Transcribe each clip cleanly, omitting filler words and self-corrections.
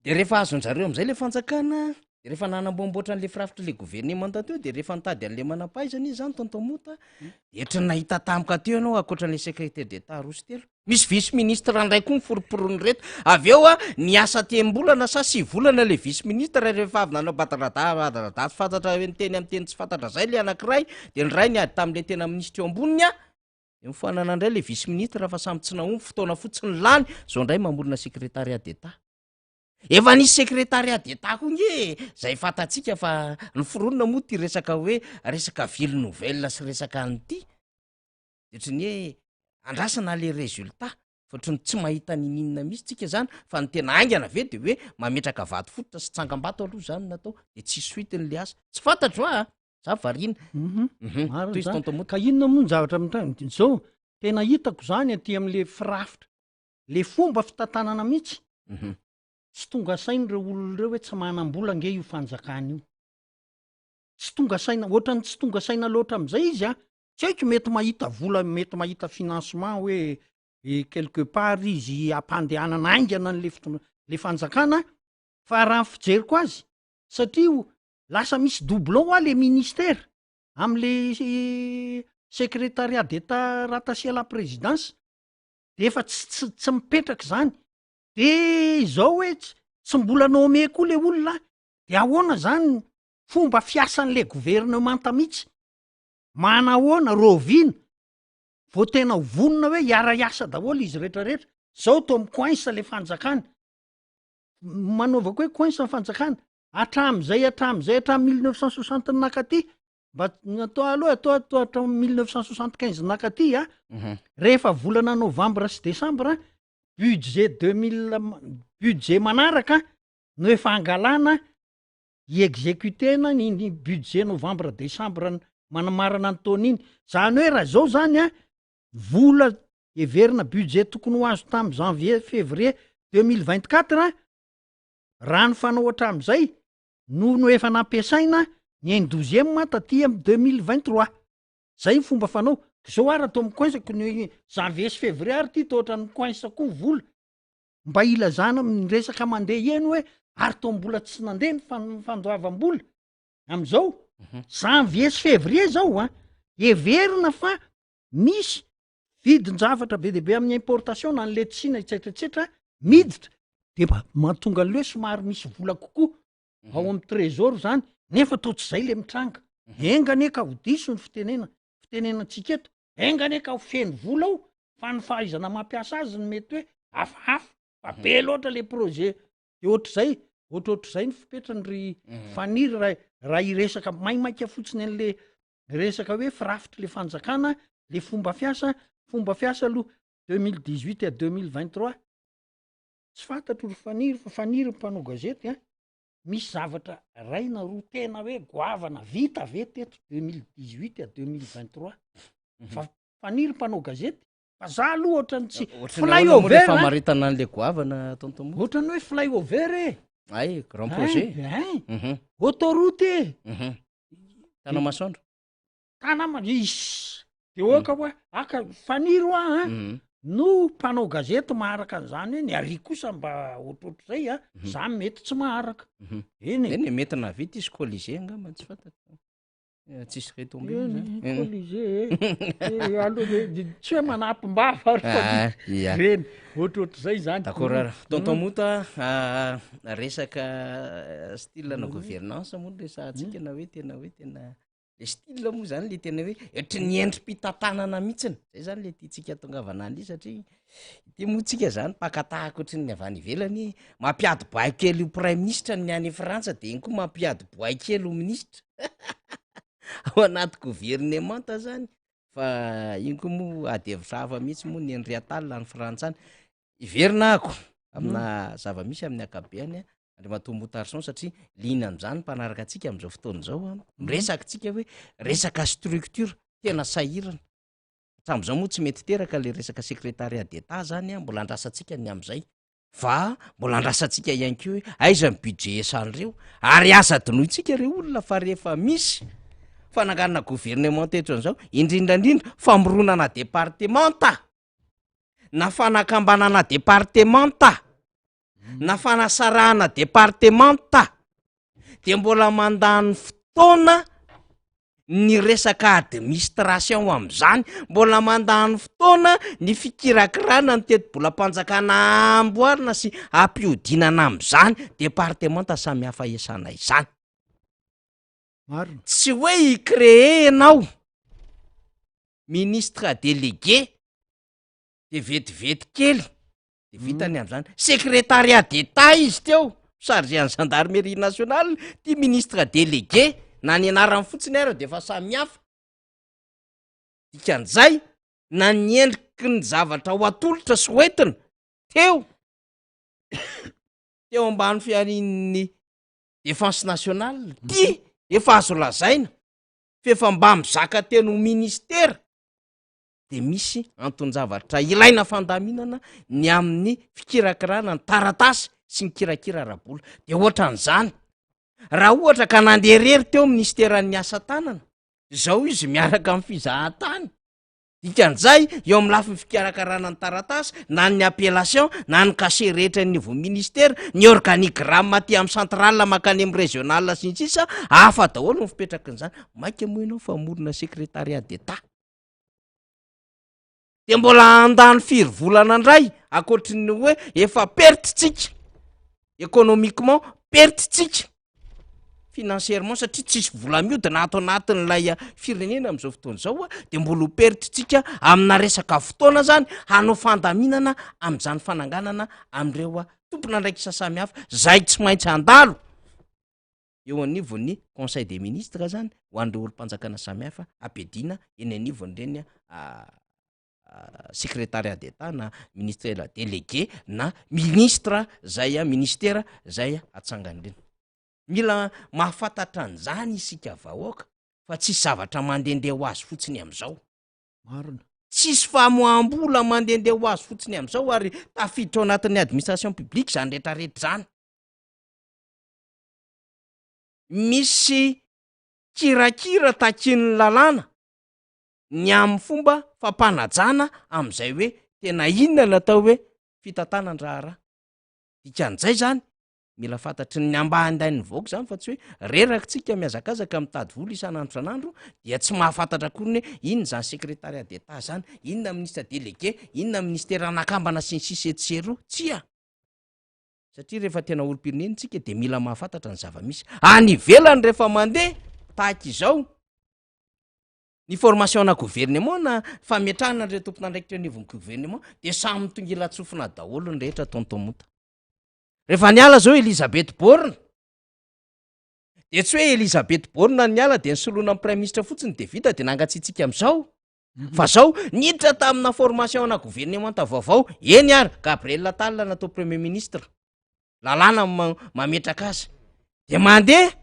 De rehefa azon-jareo am'zay le fanjakana, de rehefa nanamboamboatra an'le firafitry le governemanta teo, de rehefa nitady an'le manam-pahaizana izy zany tonton Mota, de ohatry ny nahita tampoka teo ianao ankoatran'le secrétaire d'Etat roa sy telo, misy vice ministre ndray koa miforoporony reto, avy eo a niasa telo-bolana sa 9 volana le vice ministre rehefa avy nanao badarada badarada tsy fantatra hoe niteny amin'ny teny tsy fantatra zay le anankiray, de ny ray niady tam'le tena ministre eo amboniny a, de mifoanana indray le vice ministre fa samy tsy nahomby, fotoana fotsiny lany, zao indray mamorona secrétariat d'État. Efa nisy secrétariat d'État koa nge zay fantatsika fa ny foronona moa ty resaka hoe resaka ville nouvelle sy resaka an'ity, de ohatry ny hoe andrasana le résultat fa ohatry ny tsy mahita nininona misy tsika zany, fa ny tena haingana ve de hoe mametraka vato fototra sy tsangam-bato aloha zany natao de tsisy suite n'le asa, tsy fantatro a, za variana. Marina Toy izy zany. tonton Mota. Ka inona moa ny zavatra mitranga zao? Tena hitako zany aty am'le firafitra, le fomba fitantanana mihitsy, tsy tonga saina ireo olona ireo hoe tsy manam-bola nge io fanjakana io. Tsy tonga saina, ohatrany tsy tonga saina loatra am'izay izy a. Tsy haiko, mety mahita vola, mety mahita financement hoe quelque part izy ampandehanana haingana an'le fitondra le fanjakana, fa raha ny fijeriko azy, satria lasa misy doublon a le ministère am'le secrétariat d'État rattaché à la présidence, de efa tsy mipetraka zany, de zao hoe tsy mbola nommé koa le olona, de ahoana zany fomba fiasan'le gouvernemanta mihitsy? Manahoana rovina vo tena ho vonona hoe hiara-hiasa daholo izy rehetrarehetra? Zao to mi-coince le fanjakana, manaovako hoe coince ny fanjakana hatram'izay hatramy 1960 nakaty, mba atao aloha, atao hatramy 1975 nakaty a, rehefa volana novembre sy décembre, budget 2000, budget manaraka no efa angalana iexécutena ny budget novembre décembre manamarana ny taona iny zany. Hoe raha zao zany a, vola everina budget tokony ho azo tamy janvier février 2024, raha ny fanao hatram'izay no efa nampiasaina ny un douzième taty amy 2023. Zay ny fomba fanao zao. Ary atao mi-coince ko ny janvier sy février, ary ty to ohatra ny coince koa ny vola mba ilazana ny resaka mandeha eny hoe ary to mbola tsy nandeha ny fandoavam-bola am'izao janvier sy février zao a. Everina fa misy vidin-javatra be dehibe amin'ny importation na ny letchis etcetera miditra, de mba mahatonga an'le hoe somary misy vola kokoa ao amy trésor zany, nefa to tsy zay le mitranga. Enga anie ka ho diso ny fitenenantsika eto, enga anie ka ho feno vola ao, fa ny fahaizana mampiasa azy ny mety hoe hafahafa fa be loatra le projet, de ohatr'izay ohatrohatr'izay ny fipetrany ry Faniry. Raha iresaka maimaika fotsiny an'le resaka hoe firafitry le fanjakana, le fomba fiasa aloha 2018 à 2023, tsy fantatro ry Faniry, fa Faniry mpanao gazety a, misy zavatra ray na roa tena hoe goavana vita ve teto 2018 à 2023? Fa Faniry mpanao gazety, fa za aloha ohatrany tsy flyover famaritana an'le goavana, tonton Mota? Ohatrany hoe flyover e. Ay, grand projet. Ein, autoroute e. Tana masoandro. Tanama is de oka hoa aka Faniry hoa a, no mpanao gazety maharaka an'izany hoe ny ary kosa mba ohatrohatr'izay a, za mety tsy maharaka eny e. Eny e, mety navita izy Colisée angamba, tsy fantatra. Tsisy retombées Eny zany. Colisée e, aloha tsy hoe manampim-bava ary fa Ah, ia. reny ohatrohatr'izay zany. D'accord ara. Tonton Mota, resaka style na gouvernance moa no resahantsika, na hoe tena le style moa zany, le tena hoe ohatry ny endrim-pitantanana mihitsiny. Zay zany le tiantsika tongavana an'ly, satria ity moa tsika zany mpakatahaka ohatry ny avy any ivelany mampiady boay kely ho premier ministre ny any Frantsa, de iny koa mampiady boay kely ho ministre ao anaty gouvernemanta zany, fa iny koa moa ady hevitra hafa mihitsy moa ny Henri Attal any Frantsa any. Iverina ako amina zava-misy amin'ny ankabeany a, Andriamatoa Motarson, satria liana am'izany mpanaraka antsika am'izao fotoana izao a, miresaka tsika hoe resaka structure tena sahirana hatramin'izao moa, tsy mety teraka le resaka secrétariat d'État zany a, mbola andrasantsika ny am'izay, fa mbola andrasantsika ihany koa hoe aiza ny budget esan'ireo. Ary aza adinointsika reo olona fa rehefa misy fananganana gouvernement teto an'izao, indrindrandrindra famoronana départementa na fanakambanana départementa. na fanasarahana departemanta de mbola mandany fotoana ny resaka administration am'zany, mbola mandany fotoana ny fikirakirana ny tetibolam-panjakana amboarina sy ampiodinana am'zany departemanta samy hafa iasana izany. Marina. Tsy hoe hi-créer ianao ministre délégué de vetivety kely de vita ny am'zany. Secrétariat d'État izy teo, chargé en gendarmerie nationale, ty ministre délégué, na ny anarany fotsiny ara de efa samy hafa. Dikan'izay, na ny endriky ny zavatra ho atolotra sy hoentina teo teo ambany fiarin'ny défense nationale, ty efa azo lazaina fa efa mba mizaka teny ho ministera, de misy anton-javatra ilaina fandaminana ny amin'ny fikirakirana ny taratasy sy ny kirakira ara-bola. De ohatran'izany, raha ohatra ka nandeha rery teo ministeran'ny asa tanana, zao izy miaraka amin'ny fizahan-tany. Dikan'izay, eo amin'ny lafiny fikarakarana ny taratasy, na ny appellation, na ny cachet rehetra ny niveau ministère, ny organigramme aty amin'ny central mankany amin'ny régional sy ny sisa, hafa daholo ny fipetrakin'izany. Maika moa ianao famorona secrétariat d'État, de mbola andany firy volana indray, ankoatry ny hoe efa perte-tsika économiquement, perte-tsika financièrement, satria tsisy vola miodina ato anatin'ilay firenena am'izao fotoana zao a, de mbola ho perte-tsika amina resaka fotoana zany hanao fandaminana am'izany fananganana am'ireo a tompona ndraikisa samy hafa zay tsy maintsy andalo eo anivon'ny conseil des ministres zany ho an'ireo olo-panjakana samy hafa ampiadina eny anivon'ireny a secrétariat d'État na ministère délégué na ministre zay a ministera zay atsangan'ireny. Mila mahafantatra an'izany isika vahoaka fa tsisy zavatra mandehandeha ho azy fotsiny am'izao. Marina. Tsisy famoaham-bola mandehandeha ho azy fotsiny am'izao, ary tafiditra ao anatin'ny administration publique zany rehetrarehetra zany. Misy kirakira takin'ny lalàna ny amin'ny fomba fampanajana am'izay hoe tena inona ny atao hoe fitantanan-draharaha. Dikan'izay zany, mila fantatry ny ambahandain'ny vahoaka zany, fa tsy hoe reraka tsika mihazakazaka mitady vola isan'andro isan'andro dia tsy mahafantatra akory ny hoe inona zany secrétariat d'État zany, inona ministre délégué, inona ministère anakambana sy ny sisa etsy sy eroa. Tsia, satria rehefa tena olom-pirenena tsika de mila mahafantatra ny zava-misy any ivelany. Rehefa mandeha tahaka izao ny formation na gouvernement na fametrahana an'ireo tompon'andraikitra anivon'ny gouvernement, de samy mitongilan-tsofina daholo ny rehetra. Tontomota, rehefa niala zao Elisabeth Borne, de tsy hoe Elisabeth Borne niala de nisoloana amin'ny premier ministre fotsiny de vita, de nangatsiatsika am'izao, fa zao niditra tamina formation na gouvernement vaovao eny ary Gabriel Attal natao premier ministre, lalàna mametraka azy, de mandeha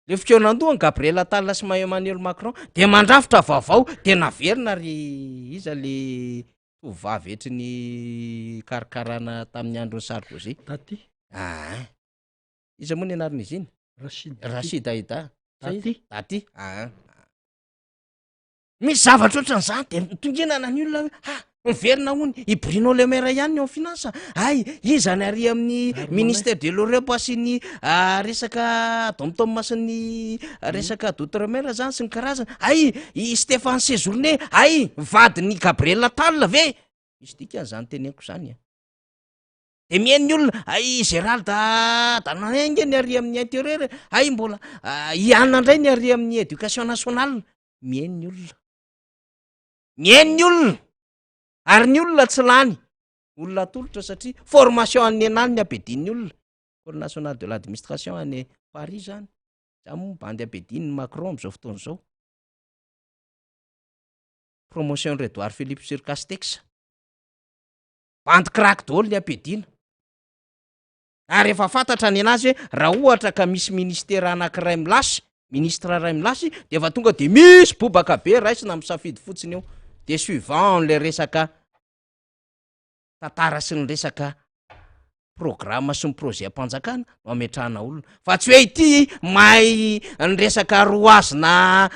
le fikaonandohany Gabriel Attal sy Emmanuel Macron, de mandrafitra vaovao, de naverina ry iza le tovovavy etry ny karakarana tamin'ny androny Sarkozy. Taty. Aa, iza moa ny anaran'izy iny? Rachid. Rachida Aïda. Taty. Taty. Aa, misy zavatra ohatran'izany de mitonginana ny olona hoe ha miverina hony i Bruno Le Maire ihany ny ao finance, ay iza ny ary amin'ny Darmanin. Ministère de l'Europe sy ny resaka DOM-TOM sy ny resaka d'outre-mer zany sy ny karazana, ay i Stéphane Séjourné, ay vadiny Gabriel Attal ve? Misy dikany zany teneniko zany a, de mihaino ny olona, ay Gérald Darmanin nge ny ary amin'ny intérieur, ay mbola ianina indray ny ary amin'ny éducation nationale. Mihaino ny olona, mihaino ny olona, ary ny olona tsy lany olona atolotra, satria formation any anany ny ampiadin'ny olona, École nationale de l'administration any Paris zany. Za moa bandy ampiadiny Macron am'izao fotoana zao, promotion Edouard Philippe sur Castex, bandy crack daholo ny ampiadina. Ary efa fantatra ny anazy hoe raha ohatra ka misy ministera anankiray milasy, ministre ray milasy, de efa tonga de misy bobaka be raisina misafidy fotsiny eo, de suivant le resaka tantara sy ny resaka. Programme sy ny projet am-panjakana no ametrahana olona fa tsy hoe ity mahay ny resaka roazina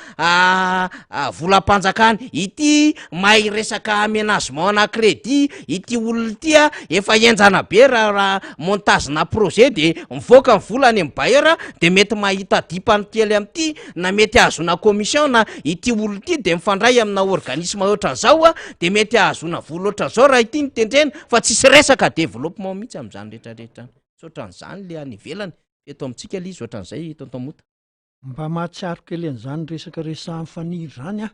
volam-panjakana, ity mahay resaka aménagement na crédit, ity olona ity a efa henjana be raha raha montage na projet de mivoaka ny vola any amin'ny bailleur de mety mahita dipany kely amin'ity na mety ahazoana commission na ity olona ity de mifandray amina organisme ohatran'izao a de mety ahazoana vola ohatran'izao raha ity no tendrena fa tsisy resaka développement mihitsy amin'izany rehetrarehetra zany, tsy ohatran'izany le any ivelany fa eto amintsika le izy ohatran'izay tonton Mota. Mba mahatsiaro kely an'izany resaka resahan'i Faniry izany aho,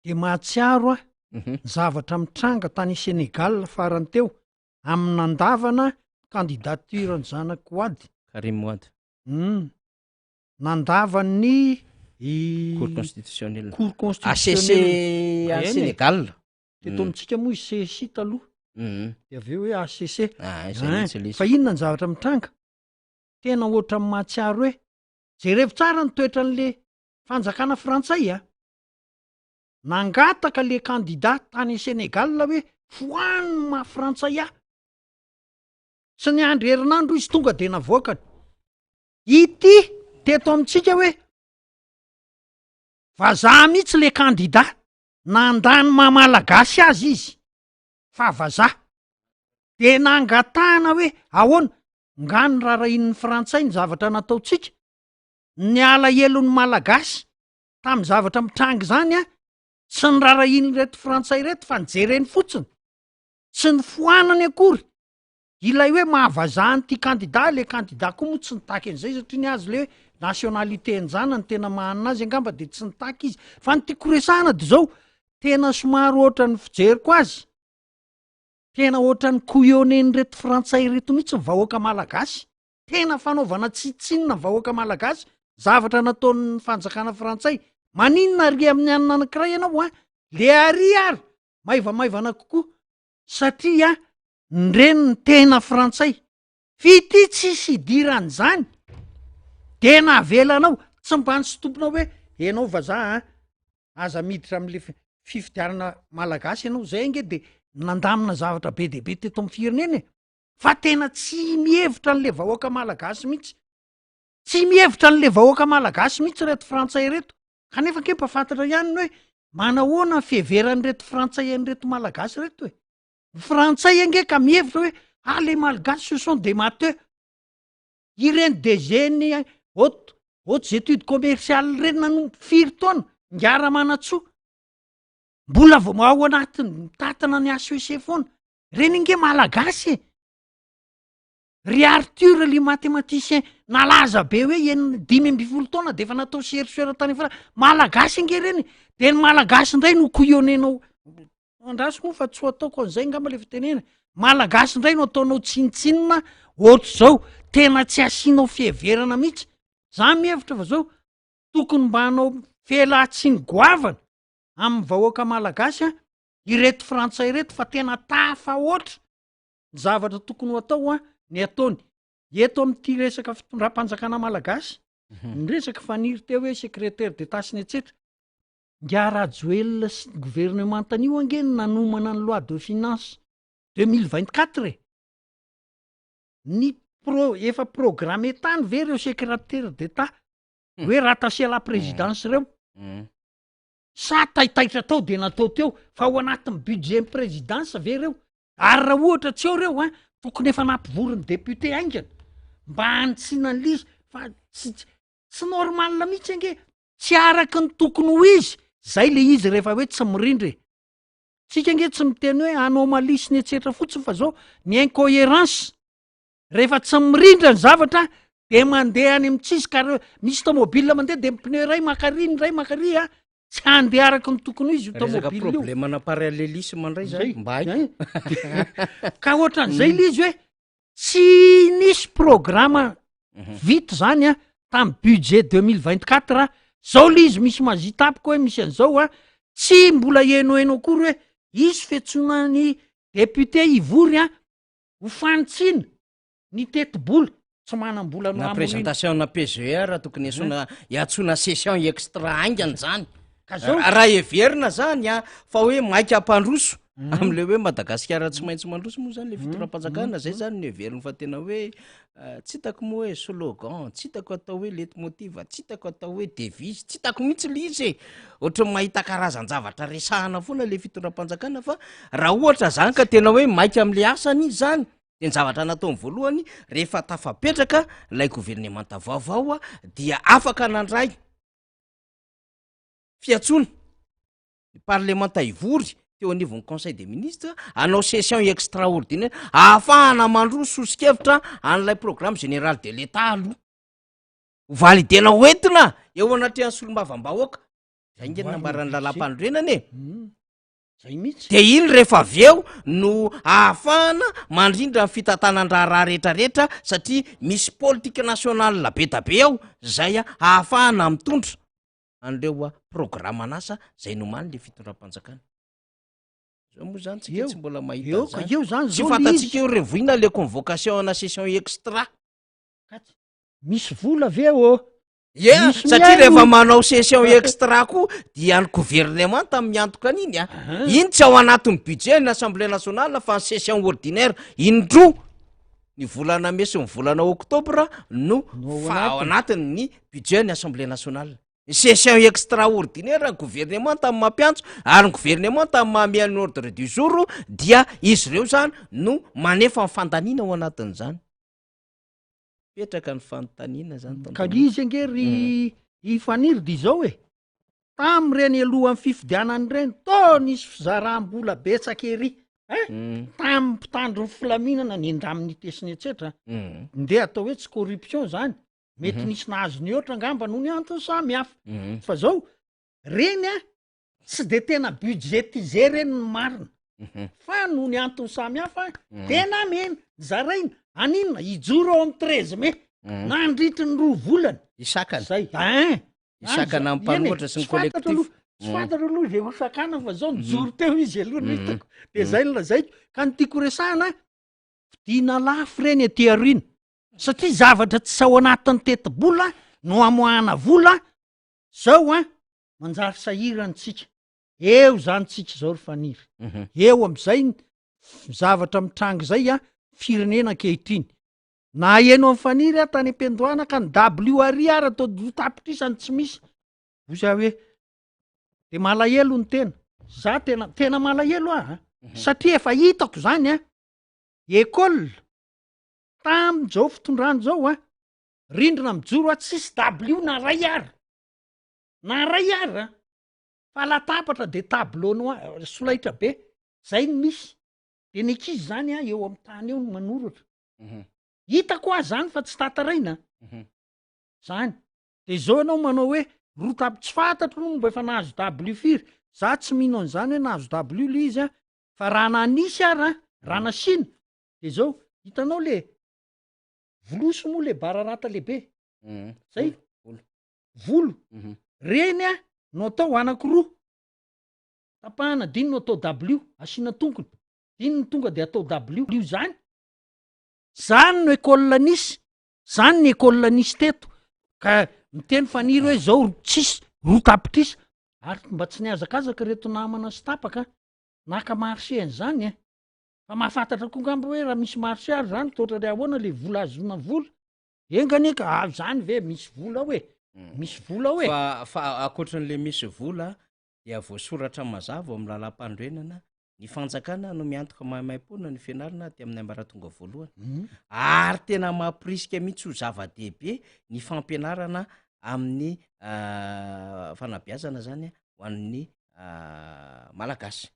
dia mahatsiaro aho ny zavatra mitranga tany Sénégal farany teo amin'ny nandavana candidature ny zanak'i Wade. Karim Wade. Hum. Nandavan'ny Cour constitutionnelle. Cour constitutionnelle. HCC any Sénégal. Teto amintsika moa izy CSI taloha. Dia avy eo hoe HCC. Ah, izay mihitsy ilay izy. Fa inona ny zavatra mitranga? Tena ohatran'ny mahatsiaro hoe jerevo tsara ny toetran'le fanjakana frantsay a. Nangataka le candidat tany Sénégal hoe foano ny maha frantsay ahy. Tsy niandry herinandro izy tonga dia navoakany. Ity teto amintsika hoe vazaha mihitsy le candidat. Nandà ny maha malagasy azy izy fa vazaha. De nangatahana hoe ahoana? Nga ny rarahin'ny frantsay ny zavatra nataontsika? Ny alahelon'ny malagasy tamin'ny zavatra mitranga izany an, tsy ny rarahin'ireto frantsay ireto fa nijereny fotsiny. Tsy nifoanany akory. Ilay hoe maha vazaha an'ity candidat, le candidat koa moa tsy nitaky an'izay satria ny azy le hoe nationalité an-janany tena mahanina azy angamba de tsy nitaky izy. Fa ny tiako resahana de zao, tena somary ohatran'ny fijeriko azy, tena ohatran'ny couillonen'ireto frantsay ireto mihitsy ny vahoaka malagasy. Tena fanaovana tsinontsinona ny vahoaka malagasy, zavatra nataon'ny fanjakana frantsay. Maninona ary amin'ny anona anankiray ianao an? Le ary ary maivamaivana kokoa satria ny reniny tena frantsay f'ity tsisy idiran'izany de navelanao tsy mba nisintompinao hoe enao vazaha a aza miditra am'le fifidianana malagasy ianao zay ange de nandamina zavatra be de be teto amy firenena e fa tena tsy mihevitra an'le vahoaka malagasy mihitsy tsy mihevitra an'le vahoaka malagasy mihitsy reto frantsay reto kanefa ange mba fantatra ihany ny hoe manahoana ny fiheveran'ireto frantsay an'ireto malagasy reto e Ny frantsay ange ka mihevitra hoe ah les malgaches ce sont des matheux. Ireny DG-n'ny haute hautes études commerciales ireny nanomboka firy taona Ingahy Ramanantsoa mbola vao ao anatin'ny mitantana ny HEC foana. Ireny ange malagasy e. Ry Arthur le mathématicien nalaza be hoe enina 15 taona de efa natao chercheur tany Frantsa. Malagasy ange ireny e. De ny malagasy indray no couillonner-nao. Andraso moa fa tsy ho ataoko an'izay angamba le fitenena. Malagasy indray no ataonao tsinontsinona ohatr'izao, tena tsy asianao fiheverana mihitsy. Za mihevitra fa zao, tokony mba hanao fialantsiny goavana amin'ny vahoaka malagasy an, ireto frantsay ireto fa tena tafahoatra ny zavatra tokony ho atao an, ny ataony. Eto amin'ity resaka fitondram-panjakana malagasy, ny resaka faniry teo hoe secrétaire d'Etat sy ny etsetra, Ingahy Rajoelina sy ny gouvernementany io ange no nanomana ny loi de finance 2024 e! Ny pro efa programmé tany ve ireo secretaire d'Etat hoe rattaché à la présidence ireo? Sa taitaitra tao de natao teo fa ao anatin'ny budget ny présidence ve ireo? Ary raha ohatra tsy eo ireo an, tokony efa nampivory ny député haingana mba hanitsiana an'ilay izy fa tsy tsy normal mihitsy ange. Tsy araky ny tokony ho izy zay le izy rehefa hoe tsy mirindra e! Tsika ange tsy miteny hoe anomalie sy ny etsetra fotsiny fa zao ny incoherence rehefa tsy mirindra ny zavatra de mandeha any amin'ny tsisy ka reo misy tomobile mandeha de ny pneu iray maka ary ny iray maka ary a tsy handeha araky ny tokony ho izy io Resaka tomobile io. problème ana parallélisme indray zany Zay. mba haiko. Ka ohatran'izay le izy hoe Tsy nisy programa vita zany a tamy budget 2024 zao le izy misy mazia tampoka hoe misy an'izao a, tsy mbola henoheno akory hoe hisy fiantsoana ny député hivory a ho fanitsiana ny tetibola, tsy manam-bola Na présentation na PGR tokony esoina iantsoana session extra haingana zany. Ka zao Raha heverina zany a fa hoe maika hampandroso. Am'le hoe Madagasikara tsy maintsy mandroso moa zany le fitondram-panjakana, zay zany no heveriny fa tena hoe tsy hitako moa hoe slogan, tsy hitako atao hoe leitmotiv, tsy hitako atao hoe devise, tsy hitako mihitsy le izy e. Ohatran'ny mahita karazan-javatra resahana foana le fitondram-panjakana fa raha ohatra zany ka tena hoe maika am'le asany izy zany, de ny zavatra nataony voalohany rehefa tafapetraka ilay governemanta vaovao dia afaka nandray fiantsoana ny parlemanta hivory teo anivon'ny conseil des ministres hanao session extraordinaire ahafahana mandroso soso-kevitra an'ilay programme général de l'Etat aloha ho validena ho entina eo anatrehan'ny solombavambahoaka. Zay nge ny nambaran'ny lalàmpanorenana e. Zay mihitsy. De iny rehefa avy eo no ahafahana mandrindra ny fitantanan-draharaha rehetrarehetra satria misy politique nationale be da be ao zay ahafahana mitondra an'ireo programan'asa zay nomany le fitondram-panjakana. Zao moa zany tsika Eo, tsy mbola mahita eo ka an'izany. eo zany Tsy zao le fantatsika izy. eo revoina le convocation ana session extra. Ka tsy- Misy vola ve ô? Ie, Misy satria mihaino. rehefa manao session extra koa dia ny gouvernemanta miantoka an'iny a. Iny tsy ao anatin'ny budget ny Assemblée nationale fa ny session ordinaire indroa ny volana mey sy ny volana oktobra no No ao fa ao anatiny. anatin'ny budget ny Assemblée nationale. Ny session extraordinaire ny gouvernemanta no mampiantso ary ny gouvernemanta no mamehy ny ordre du jour dia izy ireo zany no manefa ny fandaniana ao anatin'izany. Mipetraka ny fanontaniana zany Ka tonton. izy ange ry i Faniry dia izao e, tamin'ireny alohan'ny fifidianana ireny toa nisy fizaram-bola betsaka ery eh, tamin'ny mpitandro ny filaminana nendamin'ny tesiny etsetra, ndeha atao hoe tsy corruption zany, mety nisy nahazo nihoatra angamba noho ny antony samy hafa, fa zao reny a tsy de tena budgétisé reny ny marina fa noho ny antony samy hafa de namena zaraina aninona hijoro ao amin'ny 13 mai nandritry ny 2 volana Isakana. Zay ein Isakana Any amin'ny za- eny e, mpanohitra sy ny tsy fantatro collectif. aloha, tsy fantatro aloha izay ho sakana fa zao nijoro teo izy aloha no hitako de zay no lazaiko ka ny tiako resahana vidiana lafo reny aty aoriana satria zavatra tsy ao anatin'ny tetibola no amoahana vola zao an manjary sahirana tsika eo zany tsika zao ry Faniry. Eo am'izay ny zavatra mitranga izay a firenena ankehitriny. Na eno amin'ny Faniry aho tany am-piandohana ka ny W ary ara atao roa tapitrisany tsy misy. Hoy aho hoe de malahelo ny tena. Za tena tena malahelo aho a. Satria efa hitako zany a. École tamin'izao fitondrana izao a, rindrina mijoro a tsisy W na ray ara. Na ray ara fa latabatra de tableau noir solaitra be zay no misy de ny ankizy zany a eo amin'ny tany eo no manoratra. Hitako aho zany fa tsy tantaraina zany. De zao ianao manao hoe roa tap-, tsy fantatro aloha momba efa nahazo W firy, za tsy mino an'izany hoe nahazo W le izy a, fa raha nanisy ara, raha nasiana de zao hitanao le volosy moa le bararata lehibe zay volo reny a no atao anakiroa tapahana diny no atao W asiana tongony diny no tonga de atao W io zany zany no école nisy zany ny école nisy teto ka miteny Faniry hoe zao tsisy roa tapitrisa ary mba tsy nihazakazaka reto namana sy tapaka naka marché an'izany e fa mahafantatra koa ngamba hoe raha misy marché ary zany toa ohatran'ny ahoana le vola azona vola enga anie ka ah, zany ve misy vola ao e misy vola ao e. Fa, fa ankoatran'le misy vola dia voasoratra mazava ao amin'ny lalàm-panorenana ny fanjakana no miantoka maimaimpoana ny fianarana aty amin'ny ambaratonga voalohany. Ary tena mampirisika mihitsy ho zava-dehibe ny fampianarana amin'ny fanabeazana zany ho an'ny Malagasy.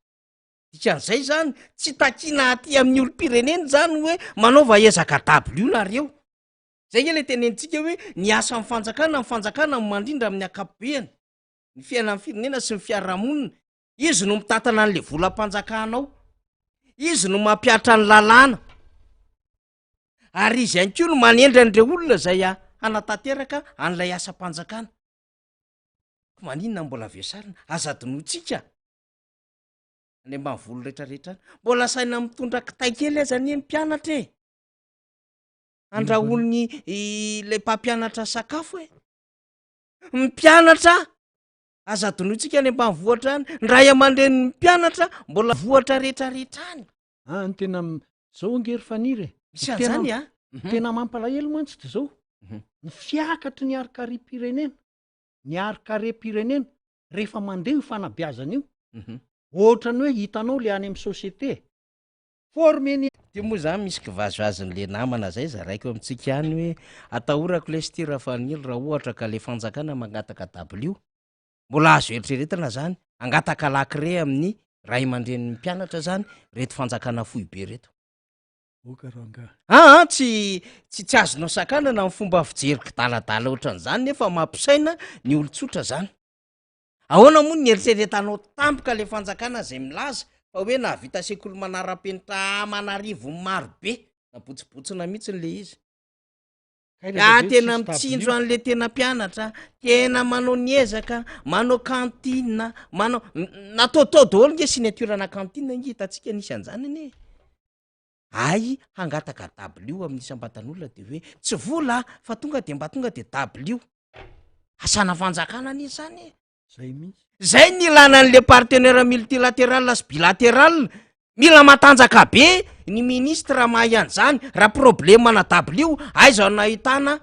Dikan'izay zany, tsy takiana aty amin'ny olom-pirenena zany hoe manaova ezaka W nareo. Zay nge le tenenintsika hoe ny asan'ny fanjakana, ny fanjakana no mandrindra amin'ny ankapobeany ny fiainan'ny firenena sy ny fiarahamonina. Izy no mitantana an'le volam-panjakana ao. Izy no mampihatra ny lalàna. Ary izy ihany koa no manendry an'ireo olona izay hanatanteraka an'ilay asam-panjakana. Ko maninona mbola vesarina? Aza adinointsika. Any ambanivolo rehetrarehetra any. Mbola asaina mitondra kitay kely aza anie ny mpianatra e. Andrahoin'ny ilay mpampianatra sakafo e. Ny mpianatra. Aza adinointsika any ambanivohitra any, ny ray aman-drenin'ny mpianatra mbola vohitra rehetrarehetra any. Ah, ny tena zao ange ry Faniry e. Misy an'izany a. Mhm. Tena mampalahelo mantsy de zao. Mhm. Ny fiakatry ny harikariam-pirenena, ny harikarem-pirenena rehefa mandeha io fanabeazana io. Mhm. Ohatran'ny hoe hitanao le any amin'ny société. Former ny. Ty moa zany misy kivazivazin'le namana zay zaraiko amintsika ihany hoe atahorako lesy ty Rafanilo raha ohatra ka le fanjakana mangataka dabilio, mbola azo eritreretina zany, hangataka lakre amin'ny ray aman-drenin'ny mpianatra zany reto fanjakana foibe reto. Oka rangahy. Aa tsy tsy tsy azonao sakanana ny fomba fijery kidaladala ohatran'izany nefa mampisaina ny olon-tsotra zany. Ahoana moa ny eritreretanao tampoka le fanjakana zay milaza fa hoe nahavita sekoly manara-penitra aman'arivony maro be, nabotsibotsina mihitsy le izy. Ah, tena mitsinjo an'le tena mpianatra, tena manao ny ezaka, manao cantine, manao nataotao daholo nge signature-na cantine nge hitantsika nisy an'izany anie. Ay hangataka dabilio amin'ny isam-batan'olona de hoe tsy vola fa tonga de mba tonga de dabilio. Asana fanjakana anie zany e. Zay mihitsy. Zay ny ilana an'le partenaire multilatéral sy bilatéral. Mila matanjaka be ny ministre mahay an'izany. Raha problème ana dabilio, aiza no ahitana?